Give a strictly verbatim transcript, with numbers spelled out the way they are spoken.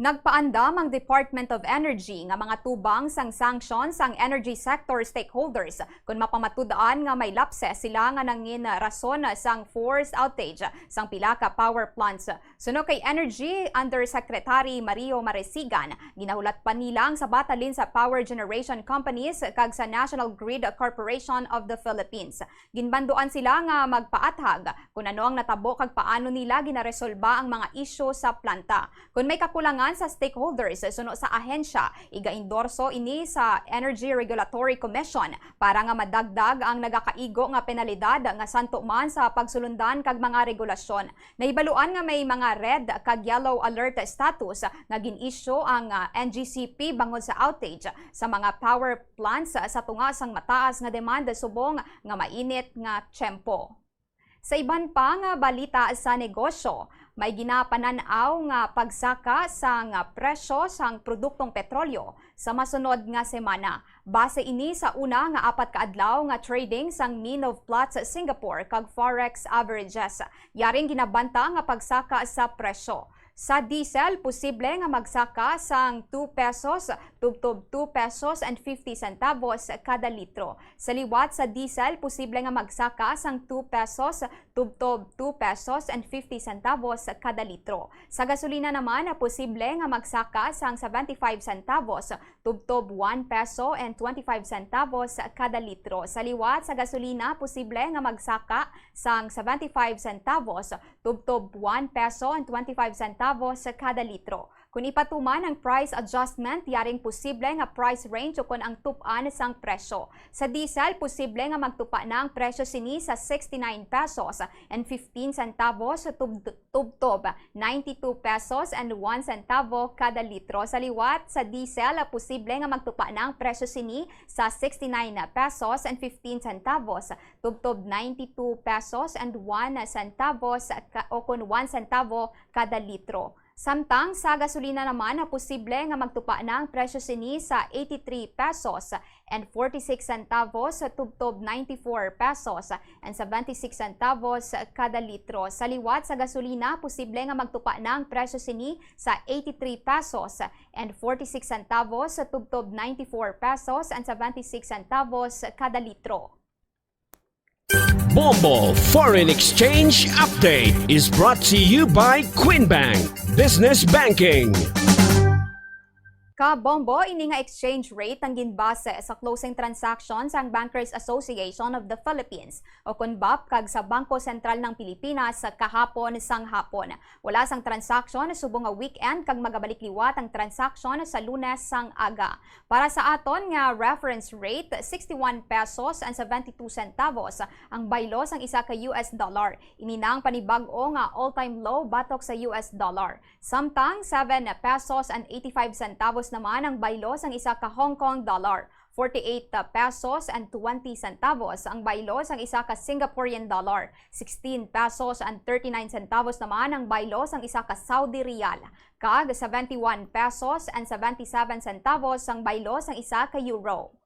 Nagpaandam ang Department of Energy nga mga tubang sang sanction sang energy sector stakeholders kon mapamatud-an nga may lapses sila nga nangin rason sang forced outage sang pila ka power plants. Suno kay Energy Undersecretary Mario Maresigan, ginahulat pa nila ang sa batalin sa power generation companies kag sa National Grid Corporation of the Philippines. Ginbanduan sila nga magpaathag kon ano ang natabo kag paano nila ginaresolba ang mga isyu sa planta. Kon may kakulangan sa stakeholders suno sa ahensya, igaindorso ini sa Energy Regulatory Commission para nga madagdag ang nagakaigo nga penalidad nga santo man sa pagsulundan kag mga regulasyon. Nahibaluan nga may mga red kag yellow alert status nga gin-issue ang, ah, N G C P bangod sa outage sa mga power plants sa tunga sang mataas nga demanda subong nga mainit nga tiyempo. Sa iban pa nga balita sa negosyo, may ginapanan-aw nga pagsaka sang presyo sang produktong petrolyo sa masunod nga semana. Base ini sa una nga apat ka adlaw nga trading sang Mean of Platts Singapore kag Forex Averages. Yaring ginabanta nga pagsaka sa presyo. Sa diesel, posible nga magsaka sang two pesos tubtob two pesos and fifty centavos kada litro. Sa liwat sa diesel, posible nga magsaka sang two pesos tubtob two pesos and fifty centavos kada litro. Sa gasolina naman, posible nga magsaka sang seventy-five centavos tubtob one peso and twenty-five centavos kada litro. Sa liwat sa gasolina, posible nga magsaka sang seventy-five centavos tubtob one peso and twenty-five centavos kada litro. Kung ipatuman ang price adjustment, yaring posible nga price range ukon ang tup-an sang presyo. Sa diesel, posible nga magtupa na ang presyo sini sa sixty-nine pesos and fifteen centavos tub-, tubtob ninety-two pesos and one centavo kada litro. Sa liwat sa diesel, posible nga magtupa na ang presyo sini sa sixty-nine pesos and fifteen centavos tubtob ninety-two pesos and one centavos ka-, o kon one centavo kada litro. Samtang sa gasolina naman, posible nga magtupa na ang presyo sini sa eighty-three pesos and forty-six centavos tubtob ninety-four pesos and seventy-six centavos kada litro. Sa liwat sa gasolina, posible nga magtupa na ang presyo sini sa eighty-three pesos and forty-six centavos tubtob ninety-four pesos and seventy-six centavos kada litro. Bombo Foreign Exchange Update is brought to you by Queen Bank Business Banking. Ka Bombo, ini nga exchange rate ang ginbase sa closing transaction sang Bankers Association of the Philippines o kon BAP kag sa Bangko Sentral ng Pilipinas sa kahapon sang hapon. Wala sang transaction subong nga weekend kag magabalik liwat ang transaction sa Lunes sang aga. Para sa aton nga reference rate, sixty-one pesos and seventy-two centavos ang baylo sang isa ka U S dollar. Ini na ang panibag-o nga all-time low batok sa U S dollar. Samtang seven pesos and eighty-five centavos naman ang baylo sang isa ka Hong Kong dollar, forty-eight pesos and twenty centavos ang baylo sang isa ka Singaporean dollar, sixteen pesos and thirty-nine centavos naman ang baylo sang isa ka Saudi riyal, kag seventy-one pesos and seventy-seven centavos ang baylo sang isa ka euro.